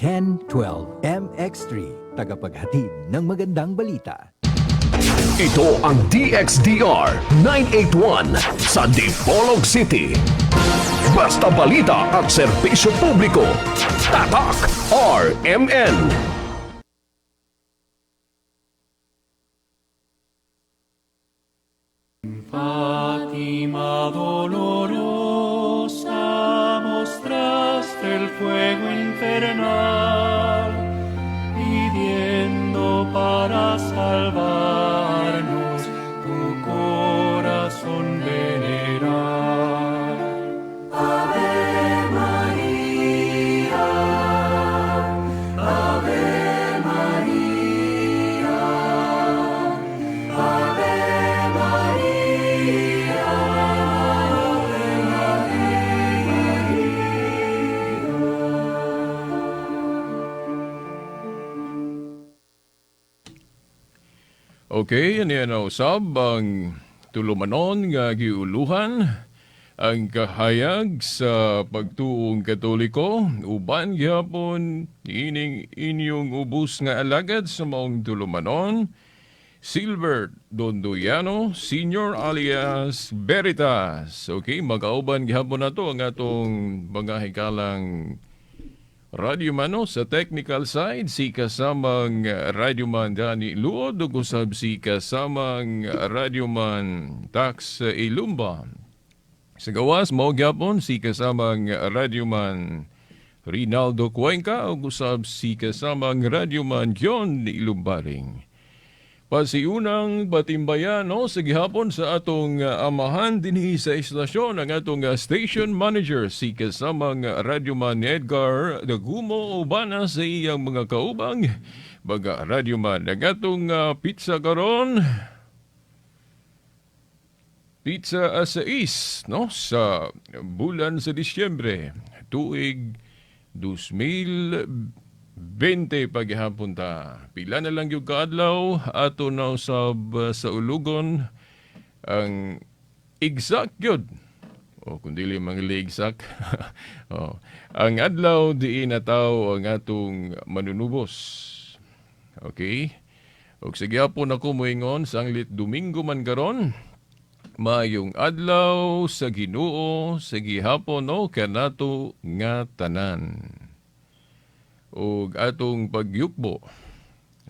1012 MX3, tagapaghatid ng magandang balita. Ito ang DXDR 981 sa Dipolog City. Basta balita at serbisyo publiko. Tatak RMN. Fátima dolorosa, mostraste el fuego infernal, pidiendo para salvarnos tu corazón venerar. Ave María, Ave María, Ave María, Ave Okay, yan yan usab ang tulumanon nga giuluhan ang kahayag sa pagtuong Katoliko uban gihapon ining inyong ubos nga alagad sa maong tulumanon, Silver Dondoyano Senior alias Veritas. Okay, magauban gihapon nato ang atong mga hikalang Radio Mano sa technical side, si kasamang Radyoman Dani Luod ug usab si kasamang Radyoman Tax Ilumba. Sa gawas mao gyapon si kasamang Radyoman Rinaldo Cuenca ug usab si kasamang Radyoman John Ilumbaring. Pasiunang batimbayan, no, sa gihapon sa atong amahan dinhi sa istasyon, ang atong station manager, si kasamang radyoman Edgar Dagumo ubana sa iyang mga kaubang mga radyoman. Ang atong pizza karon, pizza as no, sa bulan sa Disyembre tuig 2020 paghihapon ta. Pila na lang yung kaadlaw ato na usab sa ulugon ang exact yun. O kung dili mang exact. O, ang adlaw diin na tao ang atong manunubos. Okay? Og sige po ako moingon sanglit Domingo man karon. Mayong adlaw sa Ginoo sa gihapon, no, kanato nga tanan. Ug atong pagyukbo,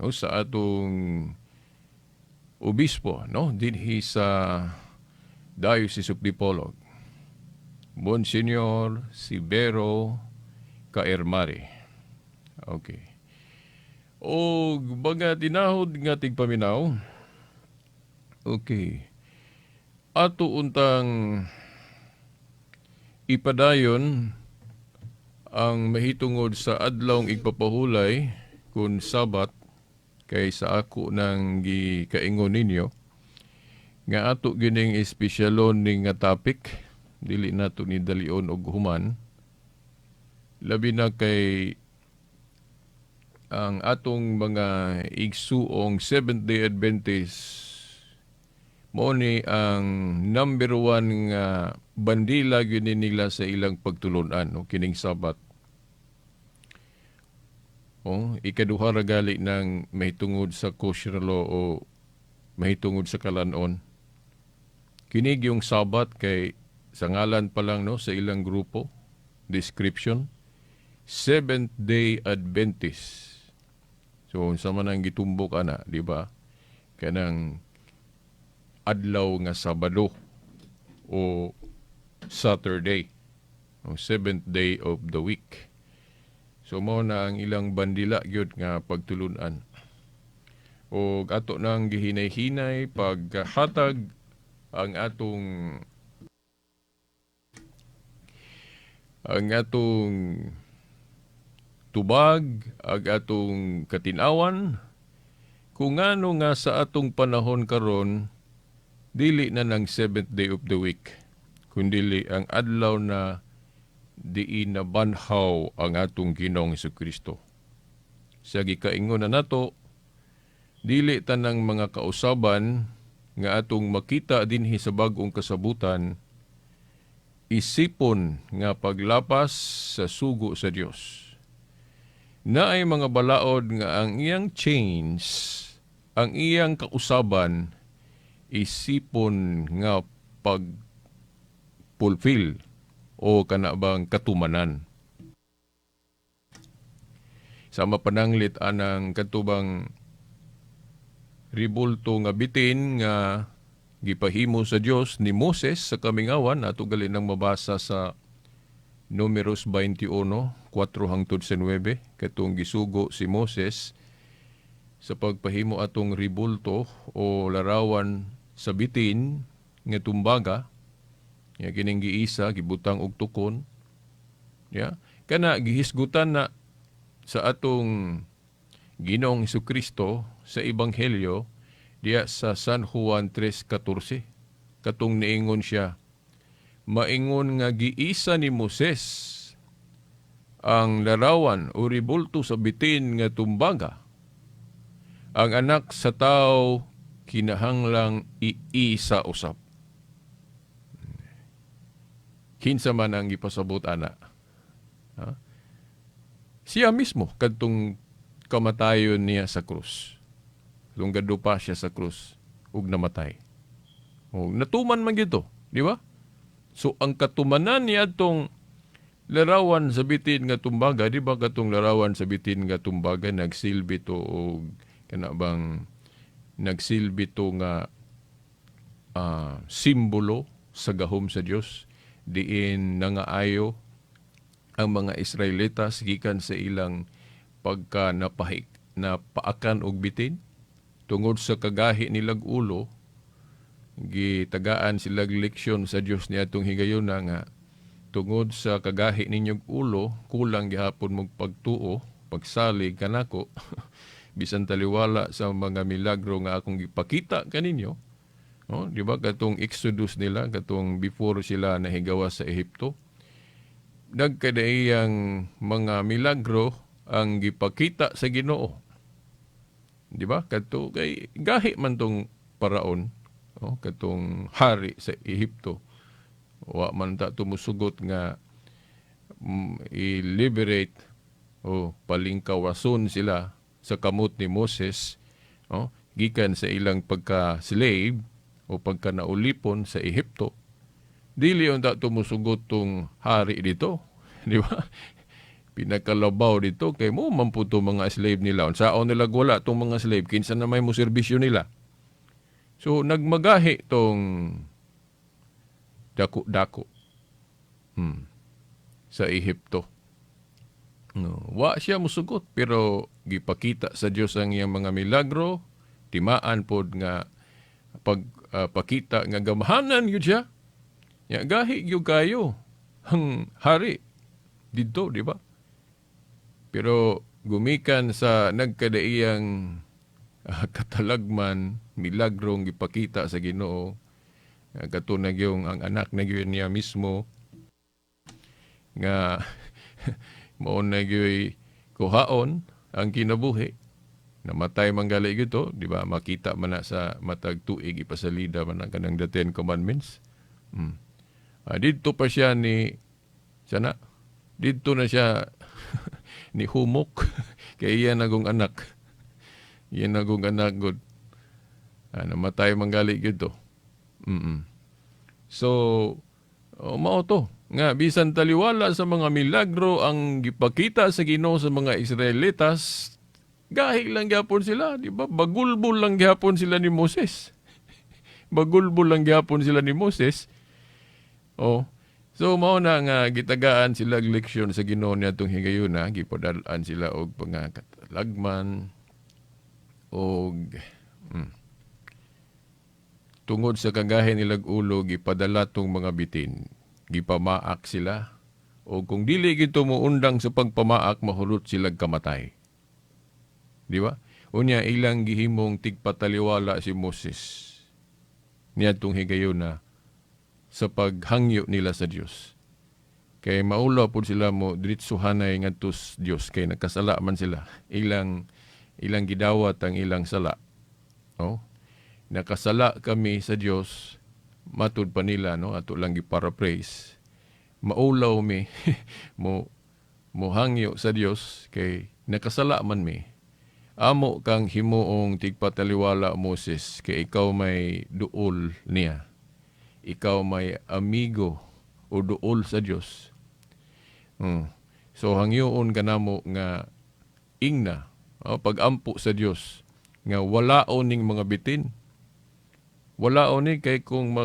no, sa atong obispo, no, dinhi sa Diocese of Dipolog, Monsignor Sibero Caermari. Okay. Og baga tinahod nga tigpaminaw. Okay. Ato untang ipadayon ang mahitungod sa adlawng igpapahulay kung Sabat, kay sa ako nang gikaingon ninyo nga ato gining espesyalon ning nga topic, dili nato ni dalion og human, labi na kay ang atong mga igsuong Seventh Day Adventist mo ni ang number one nga bandila gyud ni nila sa ilang pagtulunan, no, kining Sabat. Oh, ikaduha ra gali ng mahitungod sa kosher law o mahitungod sa kalanon. Kinig yung Sabat kay sa ngalan pa lang, no, sa ilang grupo description, Seventh Day Adventist. So unsa man ang gitumbok ana, di ba? Kanang adlaw nga Sabado o Saturday, o seventh day of the week. So mao na ang ilang bandila gyud nga pagtulunan. O ato nang gihinay-hinay paghatag ang atong tubag ag atong katinawan kung ngano nga sa atong panahon karon dili na ng seventh day of the week kundili ang adlaw na diin na banhaw ang atong Ginoong Kristo. Sa gikaingon na nato, dili tanang mga kausaban nga atong makita dinhi sa bag-ong kasabutan isipon nga paglapas sa sugo sa Dios. Naay mga balaod nga ang iyang chains, ang iyang kausaban, isipon nga pag fulfill o kana bang katumanan. Sama pananglit anang katubang ribulto nga bitin nga gipahimo sa Dios ni Moses sa kamingawan, ato gali nang mabasa sa Numeros 21, 4 hangtod sa 9, katong gisugo si Moses sa pagpahimo atong ribulto o larawan sa bitin nga tumbaga nga kining giisa, gibutang og tukon ya, kana gihisgutan na sa atong Ginoong Kristo sa Ebanghelyo diya sa San Juan 3:14, katong niingon siya, "Maingon nga giisa ni Moses ang larawan o ribulto sa bitin nga tumbaga, ang Anak sa Tao kinahanglang iisa usab." Kinsa man ang gipasabot ana? Ha? Siya mismo, kadtong kamatayon niya sa krus. Katong gadupa siya sa krus ug namatay. O, natuman man gito, di ba? So ang katumanan niya atong larawan sa bitin nga tumbaga, di ba, katong larawan sa bitin nga tumbaga nagsilbi to og kana bang nagsilbi to nga simbolo sa gahom sa Dios, diin nangaayo ang mga Israelitas gikan sa ilang pagka napahik napaakan og bitin tungod sa kagahi nilag ulo. Gitagaan sila leksyon sa Dios niadtong higayuna nga tungod sa kagahi ninyog ulo, kulang gihapon mong pagtuo, pagsalig kanako, bisan taliwala sa mga milagro nga akong gipakita kaninyo. Oh, di ba katong Exodus nila, katong before sila nahigawa sa Ehipto, nagkadaiyang mga milagro ang gipakita sa Ginoo. Di ba? Kadto kay gahi man tong paraon, oh, katong hari sa Ehipto. Wa man ta tumusugot nga i-liberate o palingkawason sila sa kamot ni Moses, oh, gikan sa ilang pagka-slave o pagka naulipon sa Ehipto. Dili unta tumusugot tong hari dito, di ba? Pinakalabaw dito kay mo man po mga slave nila. Unsaon nila wala tong mga slave, kinsa na may mo serbisyo nila? So nagmagahi tong dako-dako sa Ehipto. No, wa siya musugot, pero gipakita sa Dios ang iyang mga milagro, timaan pod nga pag pakita nga gamahanan gyud siya. Ya gahi gyud kayo ang hari didto, di ba? Pero gumikan sa nagkadaiyang katalagman, milagrong gipakita sa Ginoo, kato na gyung ang anak na gyud niya mismo nga mao na gyuy kuhaon ang kinabuhi. Namatay man gali gito, di ba? Makita man na sa matag tuig, ipasalida man ang kanang the Ten Commandments. Didto pa siya ni sana didto na siya ni humok kay iya nagong anak. Iya nagong anak gud. Namatay man gali gito. So, oh, mao to nga bisan taliwala sa mga milagro ang gipakita sa Ginoo sa mga Israelitas, gahi lang gyapon sila, di ba? Bagulbol lang gyapon sila ni Moses. Bagulbol lang gyapon sila ni Moses. Oh. So mao na nga gitagaan sila og leksyon sa Ginoo niadtong higayuna, gipadal-an sila og mga katalagman og tungod sa kagahi nilag ulo, gipadala tong mga bitin. Gipamaak sila o kung dili gito mo undang sa pagpamaak, mahulot sila kamatay. Di ba? Unya ilang gihimong tigpataliwala si Moses niadtong higayuna sa paghangyo nila sa Dios. Kay maulaw pud sila mo diretsuhanay ngadto sa Dios kay nakasala man sila. Ilang ilang gidawat ang ilang sala. Oh? Nakasala kami sa Dios, matud pa nila, no, ato lang gi-paraphrase. Maulaw mi mo mohangyo sa Dios kay Nakasala man mi. Amo kang himuong tigpataliwala, Moses, kay ikaw may duol niya. Ikaw may amigo o duol sa Dios. So hangyoon kanamo nga ingna, oh, pagampo sa Dios nga walaon ning mga bitin. Walaon ni kay kung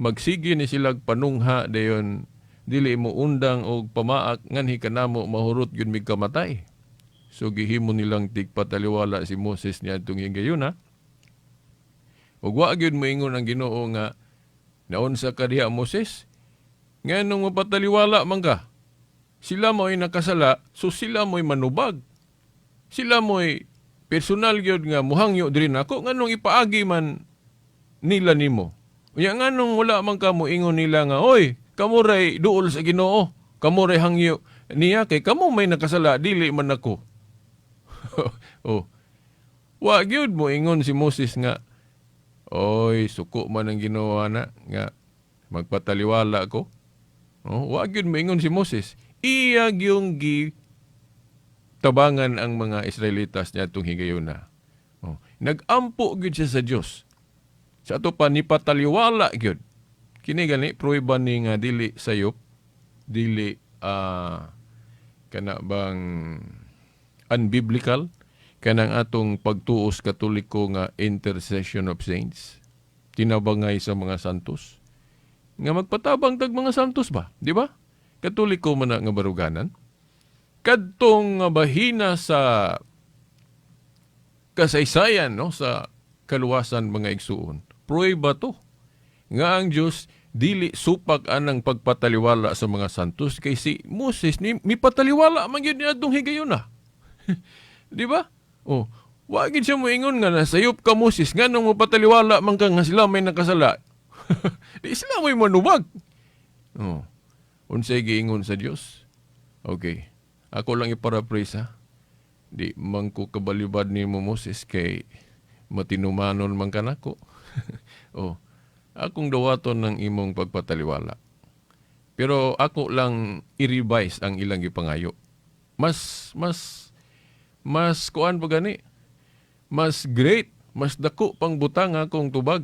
magsige ni sila panungha dayon dili mo undang og pamaak, nganhi kanamo mahurot gyud mig kamatay. So gihimo nilang tigpataliwala si Moses niadtong higayuna. Ug wa gyud moingon ang Ginoo nga, "Naunsa ka diha, Moses? Nganong mapataliwala man ka? Sila mo'y nakasala, so sila mo'y manubag. Sila mo'y personal gyud nga muhangyo diri nako, nganong ipaagi man nila nimo? Unya nganong wala man ka moingon nila nga, 'Oy, kamo ray duol sa Ginoo, kamo ray hangyo niya kay kamo may nakasala, dili man ako.'" Oh. Wa gyud mo ingon si Moses nga, "Oy, suko man ang Ginoo na nga magpataliwala ko." Oh, wa gyud moingon si Moses. Iya gyung gi tabangan ang mga Israelitas niadtong higayuna. Oh, nag-ampo gyud siya sa Dios. Sa ato pa nipataliwala gyud. Kini gani pruweba ni nga dili sayop, dili kana bang unbiblical kanang atong pagtuos Katoliko nga intercession of saints, tinabangay sa mga santos, nga magpatabang tag mga santos ba, di ba? Katoliko man na nga baruganan. Kadtong nga bahina sa kasaysayan, no, sa kaluwasan, mga igsuon, pruweba to nga ang Dios dili supak anang pagpataliwala sa mga santos, kay si Moses ni mipataliwala man gyud niadtong higayuna. Di ba? Oh, wa gid siya moingon nga, "Nasayop ka, Moses, nganong mopataliwala man ka nga sila may nakasala? Di sila mo'y manubag." Oh. Unsay giingon sa Dios? Okay. Ako lang i-paraphrase ha. "Di man ko kabalibad nimo, Moses, kay matinumanon man kanako. Oh. Akong dawaton ng imong pagpataliwala. Pero ako lang i-revise ang ilang gipangayo. Mas kuan pa gani. Mas great, mas dako pang butang akong tubag.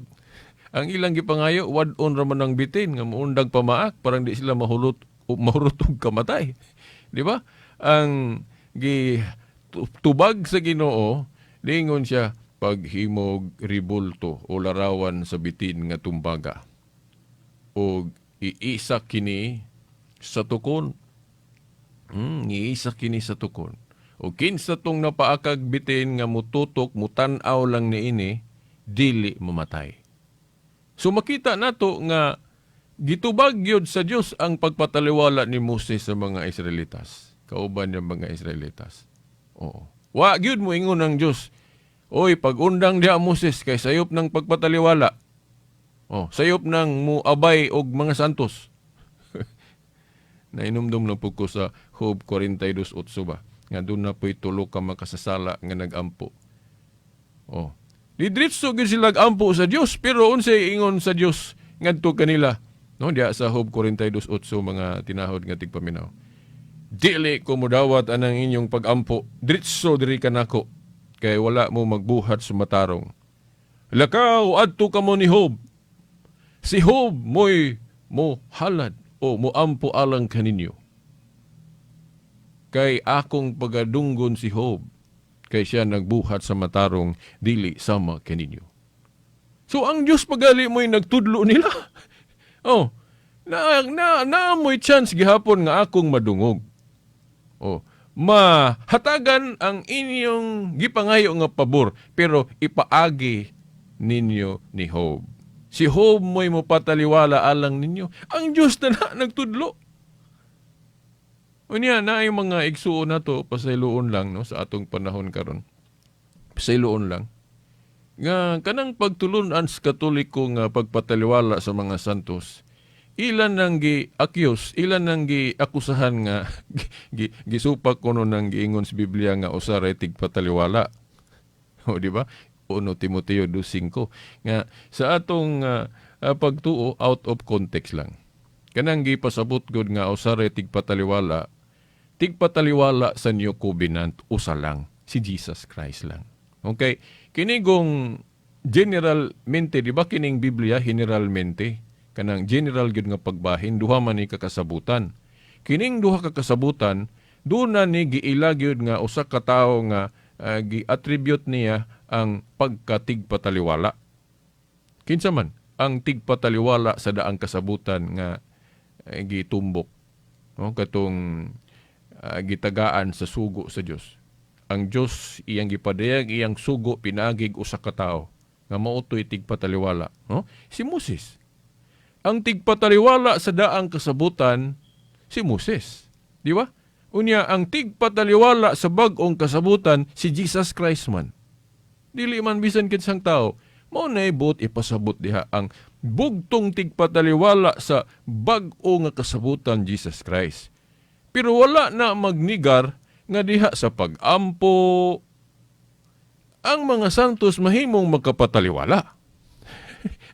Ang ilang gipangayo, wad-on ra man ang bitin nga muundag pamaak, parang di sila mahulot mahurot og kamatay." Di ba? Ang gi tubag sa Ginoo, lingon siya, "Paghimog ribulto o larawan sa bitin nga tumbaga. O iisa kini sa tukon." Iisa kini sa tukon. "O kinsa tong napaakag bitin nga mututok, mutan-aw lang niini, dili mamatay." So makita nato nga gitubag gyud sa Dios ang pagpataliwala ni Moses sa mga Israelitas. Kauban niya mga Israelitas. Oo. Wa gyud mo ingon ang Dios, "Oy, pag-undang diha, Moses, kay sayop ng pagpataliwala. Oh, sayop ng muabay og mga santos." Nainumdum lang po ko sa Job 42.8 ba? Nga doon na po'y tulo ka makasasala nga nagampo. Oh. Didritso gyud sila ampo sa Dios, pero unsay ingon sa Dios ngadto kanila? No, diya sa Job 42.8, mga tinahod nga tigpaminaw. "Dili ko mudawat anang inyong pagampo. Dritso diri kanako kay wala mo magbuhat sa matarong. Lakaw adto kamo ni Job. Si Job mo'y mo halad o moampo alang kaninyo. Kay akong pagadunggon si Job, kay siya nagbuhat sa matarong, dili sama kaninyo." So ang Diyos pagali mo'y nagtudlo nila. Oh, na na na mo'y chance gihapon nga akong madungog. Oh, mahatagan ang inyong gipangayo nga pabor, pero ipaagi ninyo ni Job. Si Job mo'y mopataliwala alang ninyo. Ang Diyos na na nagtudlo. Unya na ay mga igsuon na to, pasayloon lang, no, sa atong panahon karon. Pasayloon lang. Nga kanang pagtulunan sa Katoliko nga pagpataliwala sa mga santos, ilan nang gi-accuse, ilan nang gi-akusahan nga gisupak kuno nang giingon sa Biblia nga usa ra tigpataliwala. O di ba? 1 Timoteo 2:5 nga sa atong pagtuo, out of context lang. Kanang gipasabot gud nga usa ra tigpataliwala, Tigpataliwala sa New Covenant, usa lang, si Jesus Christ lang. Okay? Kinigong generalmente, di ba kining Biblia generalmente, kanang general gyud nga pagbahin, duha man ni kakasabutan. Kining duha ka kasabutan, doon na ni giila gyud nga usa ka tawo nga gi-attribute niya ang pagkatigpataliwala. Kinsa man ang tigpataliwala sa daang kasabutan nga gitumbok, no, katong gitagaan sa sugo sa Dios? Ang Dios iyang gipadayag iyang sugo pinaagig usa ka tawo nga mao to'y tigpataliwala, no? Si Moses. Ang tigpataliwala sa daang kasabutan si Moses, di ba? Unya ang tigpataliwala sa bag-ong kasabutan si Jesus Christ man. Dili man bisan kinsang tao. Mao na buot ipasabot diha ang bugtong tigpataliwala sa bag-o nga kasabutan, Jesus Christ. Pero wala na magnigar nga diha sa pag-ampo ang mga santos mahimong magkapataliwala.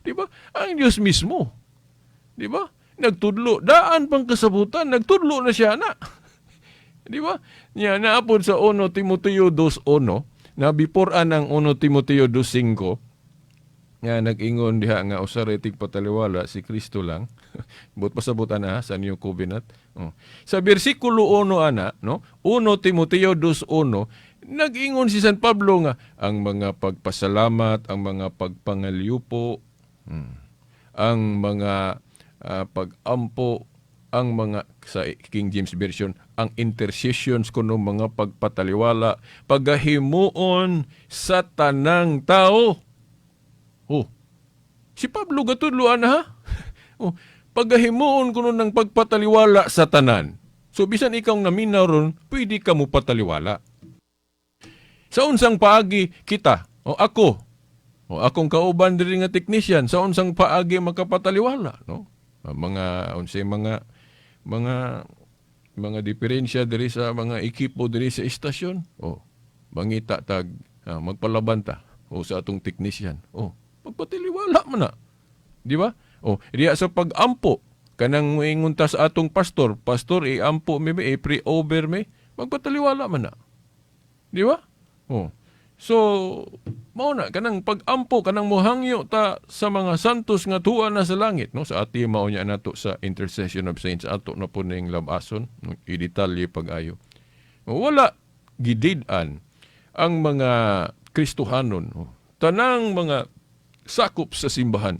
Di ba? Ang Diyos mismo. Di ba? Nagtudlo. Daan pang kasabutan, nagtudlo na siya na. Di ba? Nya naapod sa 1 Timoteo 2:1 na before anang 1 Timoteo 2:5 nga nag-ingon diha nga usa ra tigpataliwala, si Kristo lang. Buot pasabot ana sa New Covenant. Oh. Sa bersikulo 1 ana, no? 1 Timoteo 2:1, nag-ingon si San Pablo nga ang mga pagpasalamat, ang mga pagpangalyupo, ang mga pag-ampo, ang mga, sa King James Version, ang intercessions kuno, mga pagpataliwala, pagahimuon sa tanang tao. Oh. Si Pablo gatudlo ana ha. Oh, pagahimuon kuno ng pagpataliwala sa tanan. So bisan ikaw naminaw ron, pwede ka mo pataliwala. Sa unsang paagi kita, o ako, o akong kauban diri nga technician, sa unsang paagi makapataliwala, no? Ang mga unsay mga diferensya diri sa mga ekipo diri sa istasyon. Oh, mangita tag magpalaban ta o sa atong technician. Oh, pagpataliwala man na. Di ba? Oh, diya sa pag-ampo, kanang moingon ta sa atong pastor, "Pastor, i-ampo mi, i-pray over mi," magpataliwala man na. Di ba? Oh. So, mao na kanang pag-ampo, kanang mohangyo ta sa mga santos nga tuwa na sa langit, no? Sa ati mao niya nato sa Intercession of Saints, ato na po ning labason, no? I-detalye pag-ayo. Wala gidid-an ang mga Kristohanon, no? Tanang mga sakop sa simbahan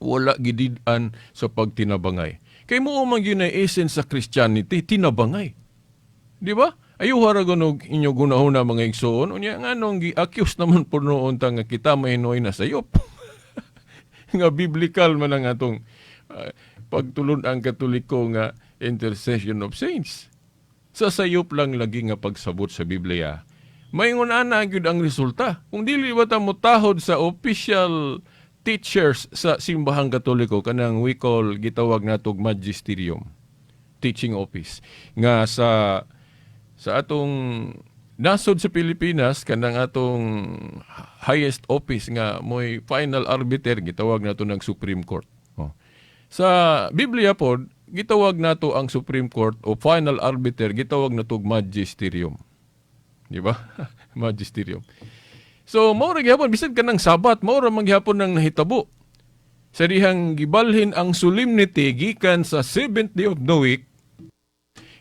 wala gidid-an sa pagtinabangay. Kay mo man gyud na essence sa Christianity, tinabangay. Di ba? Ayuha ra gud inyo gunahuna, mga igsoon. Unya nganong gi-accuse naman po noon ta nga kita mahinoy na sayop? Nga biblical man ang atong pagtulun-ang Katoliko nga Intercession of Saints. Sa sayop lang lagi nga pagsabot sa Biblia, maingon ana gyud ang resulta. Kung dili ba ta motahod sa official teachers sa Simbahang Katoliko, kanang we call, gitawag natog magisterium, teaching office nga sa atong nasod sa Pilipinas, kanang atong highest office nga mo'y final arbiter, gitawag nato ng Supreme Court. Oh. Sa Biblia pod, gitawag nato ang Supreme Court o final arbiter, gitawag nato magisterium. Di ba? Magisterium. So, mao ra gihapon bisan kanang Sabat, mao ra man gihapon nang nahitabo. Sa dihang gibalhin ang solemnity gikan sa seventh day of the week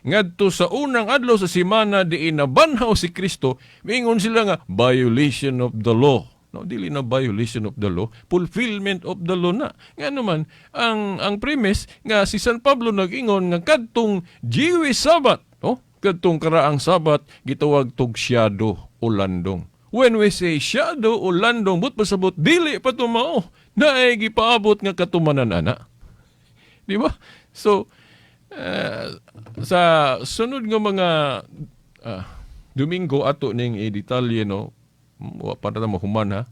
ngadto sa unang adlaw sa semana diin nabanhaw si Kristo, miingon sila nga violation of the law. No, dili na violation of the law, fulfillment of the law na. Nga naman, ang premise nga si San Pablo nag-ingon nga kadtong Jewish Sabbath, no? Kadtong karaang Sabat gitawag tog shadow o landong. When we say shadow o landong, buot pasabot dili pa tumao. Naay gipaabot nga katumanan ana. Di ba? So, sa sunod nga mga Domingo ato ning i-detalye, no, wa pa na mahuman ha,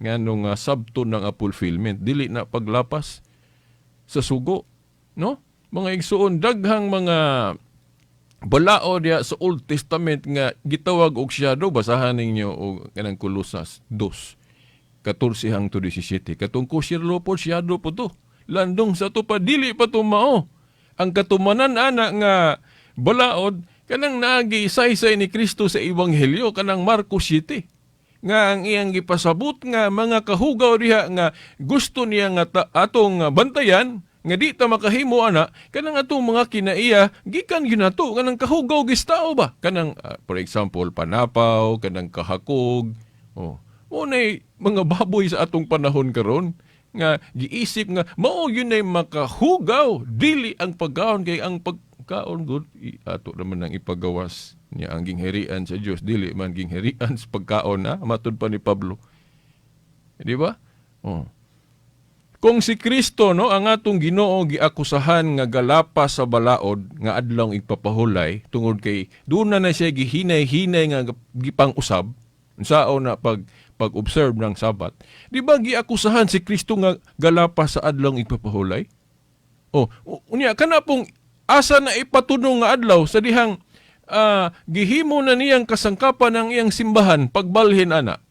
nganong sabto ng fulfillment, dili na paglapas sa sugo, no, mga igsuon? Daghang mga balao diya sa Old Testament nga gitawag og shadow. Basahan ninyo og kanang Kolosas 2:14 hangtod 17. Katong kosher law po, shadow po to, landong sa to pa, dili pa to mao ang katumanan ana nga balaod kanang naagi saysay ni Kristo sa Ebanghelyo kanang Marcos 7 nga ang iyang gipasabot nga mga kahugaw diha nga gusto niya nga atong bantayan nga di ta makahimo ana kanang atong mga kinaiya gikan gyud nato kanang kahugaw gistao ba kanang for example, panapaw, kanang kahakog. Oh, mo nay mga baboy sa atong panahon karon nga giisip nga mao yun ay makahugaw. Dili ang pagkaon, kay ang pagkaon gud ato naman ang ipagawas niya. Ang gingharian sa Dios dili man gingharian sa pagkaon na matud pa ni Pablo, di ba? Oh. Kung si Kristo, no, ang atong Ginoo, giakusahan nga galapa sa balaod nga adlawng igpapahulay tungod kay doon na na siya gihinay-hinay nga gipang-usab unsaon na pag-observe ng Sabat. Di ba giakusahan si Kristo nga galapa sa adlawng igpapahulay? Oh, unya kana pong asa na ipatunong nga adlaw sa dihang gihimo na niyang kasangkapan ng iyang simbahan pagbalhin ana?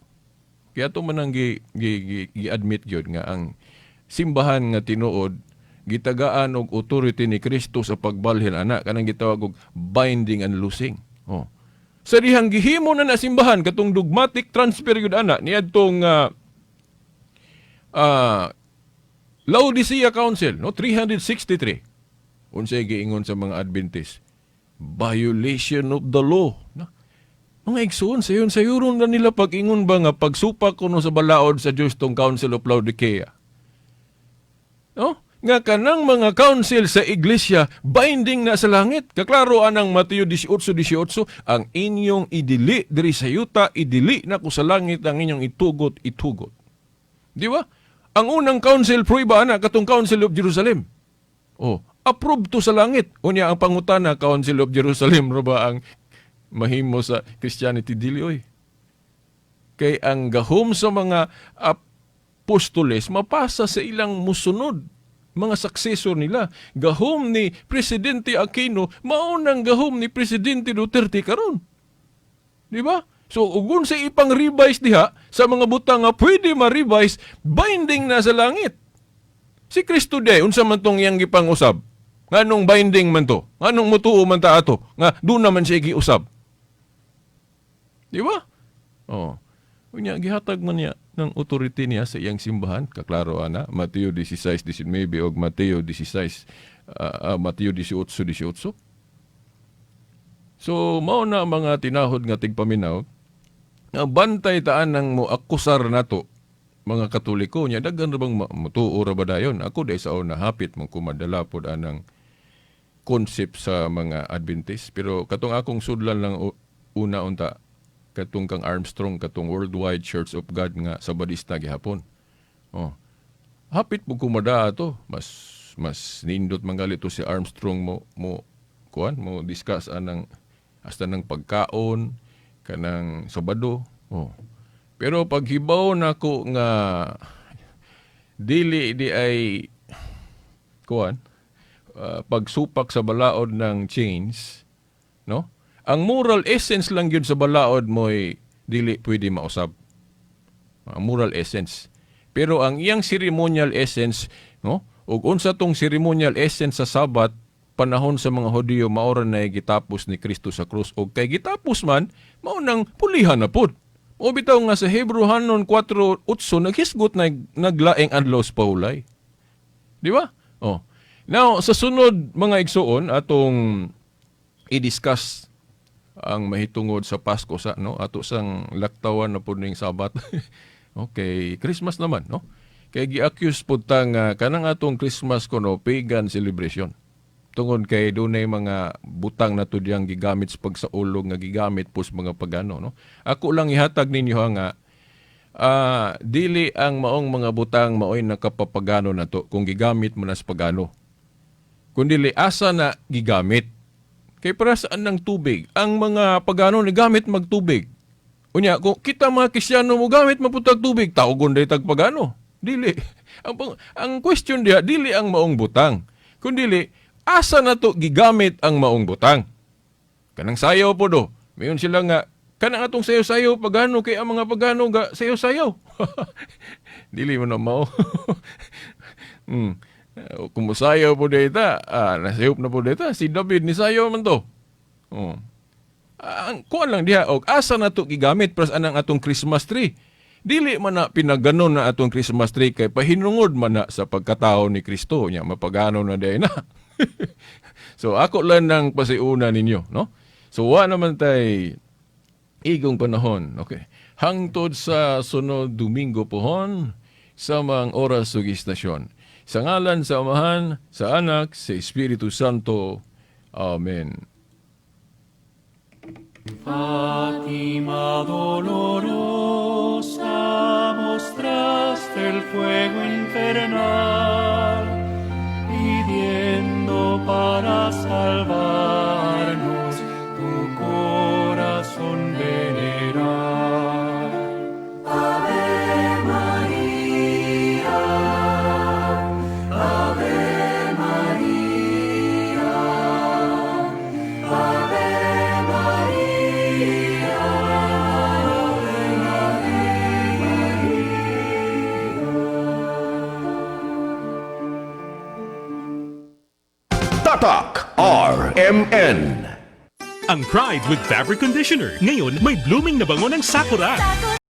Kaya ato man ang gi-admit gyud nga ang simbahan nga tinuod gitagaan og authority ni Kristo sa pagbalhin ana, kanang gitawag og binding and loosing. Oh. Sa dihang gihimo na na simbahan katong dogmatic transfer gyud ana niadtong Laodicea Council, no, 363. Unsay giingon sa mga Adventist? Violation of the law. Na? Mga igsoon, sayon sayuron na nila pag-ingon ba nga pagsupak kuno sa balaod sa Diyos tong Council of Laodicea. No? Nga kanang mga council sa iglesia binding na sa langit. Kaklaro anang Mateo 18:18, ang inyong idili diri sa yuta, idili na ko sa langit, ang inyong itugot, itugot. Di ba? Ang unang council pruiba ana katong Council of Jerusalem. Oh, approved to sa langit. Unya ang pangutana, Council of Jerusalem ro ba ang mahimo sa Christianity? Dili oy. Kay ang gahom sa mga apostoles mapasa sa ilang musunod, mga successor nila. Gahom ni Presidente Aquino mao nang gahom ni Presidente Duterte karon. Di ba? So ugun sa ipang revise diha sa mga butang nga pwede ma-revise, binding na sa langit. Si Kristo de, unsa man tong iyang gipang-usab? Nganong binding man to? Nganong mutuo man ta ato? Nga doon naman siya giusab. Di ba? Oh. Unya gihatag man niya ng authority niya sa iyang simbahan, kaklaro ana Mateo 16:19 og Mateo 16 Mateo 18:18. So mao na ang mga tinahod nga tigpaminaw nga bantay taan ng mo akusar nato mga Katoliko. Nya daghan ra bang mutuo ra ba dayon? Ako day sa una hapit man kumadala pod anang concept sa mga Adventist, pero katong akong sudlan lang una unta katong kang Armstrong, katong Worldwide Church of God nga Sabadista gihapon. Oh, hapit mo kumada ato, mas mas nindot mangali to si Armstrong mo mo kuan mo discuss anang hasta ng pagkaon kanang Sabado. Oh, pero paghibaw nako nga dili di ay kuan pagsupak sa balaod ng chains, no, ang moral essence lang yun sa balaod mo'y dili pwede mausab, ang moral essence. Pero ang iyang ceremonial essence, no, ug unsa tong ceremonial essence sa Sabat panahon sa mga Hudiyo, maora na gitapos ni Kristo sa krus, ug kay gitapos man, mao nang pulihan na pud. O bitaw nga sa Hebrew hanon 4:8 naghisgot na naglaing adlaw sa pahulay. Di ba? Oh. Now, sa sunod, mga igsuon, atong i-discuss ang mahitungod sa Pasko sa, no, ato sang laktawan na pud ning Sabat. Okay, Christmas naman, no? Kay gi-accuse pud ta nga kanang atong Christmas kuno pagan celebration. Tungod kay dunay mga butang na tudyang gigamit sa pagsaulog nga gigamit po sa mga pagano, no? Ako lang ihatag ninyo ha nga dili ang maong mga butang maoy nakapapagano na to kung gigamit mo na sa pagano. Kundili asa na gigamit. Kay para saan ng tubig? Ang mga pagano nagamit magtubig. Unya, kung kita mga Kristyano mo gamit maputag tubig, tawgon day tag pagano. Dili. Ang question diha, dili ang maong butang. Kundili, asa na to gigamit ang maong butang? Kanang sayaw po do. Mayon sila nga, kanang atong sayaw-sayaw pagano kay ang mga pagano ga sayaw-sayaw. Dili mo na mao. Kung musayaw po data, nasayop na po data, si David ni sayaw man to. Oh. Ang kuan lang diha og asa na to gigamit pras anang atong Christmas tree. Dili man na pinaganon na atong Christmas tree kay pahinungod man na sa pagkatao ni Kristo nya mapagano na diay na. So ako lang nang pasiuna ninyo, no? So wa naman tay igong panahon. Okay. Hangtod sa sunod Domingo pohon sa mga oras ug istasyon. Sa ngalan sa Amahan, sa Anak, sa Espiritu Santo. Amen. Fátima dolorosa, mostraste el fuego infernal, pidiendo para salvarnos tu corazón venerar. Ave Maria, Ave Maria, Ave Maria, Ave Maria. Tatak RMN. Ang Pride with Fabric Conditioner. Ngayon, may blooming na bango ng Sakura. Sakura.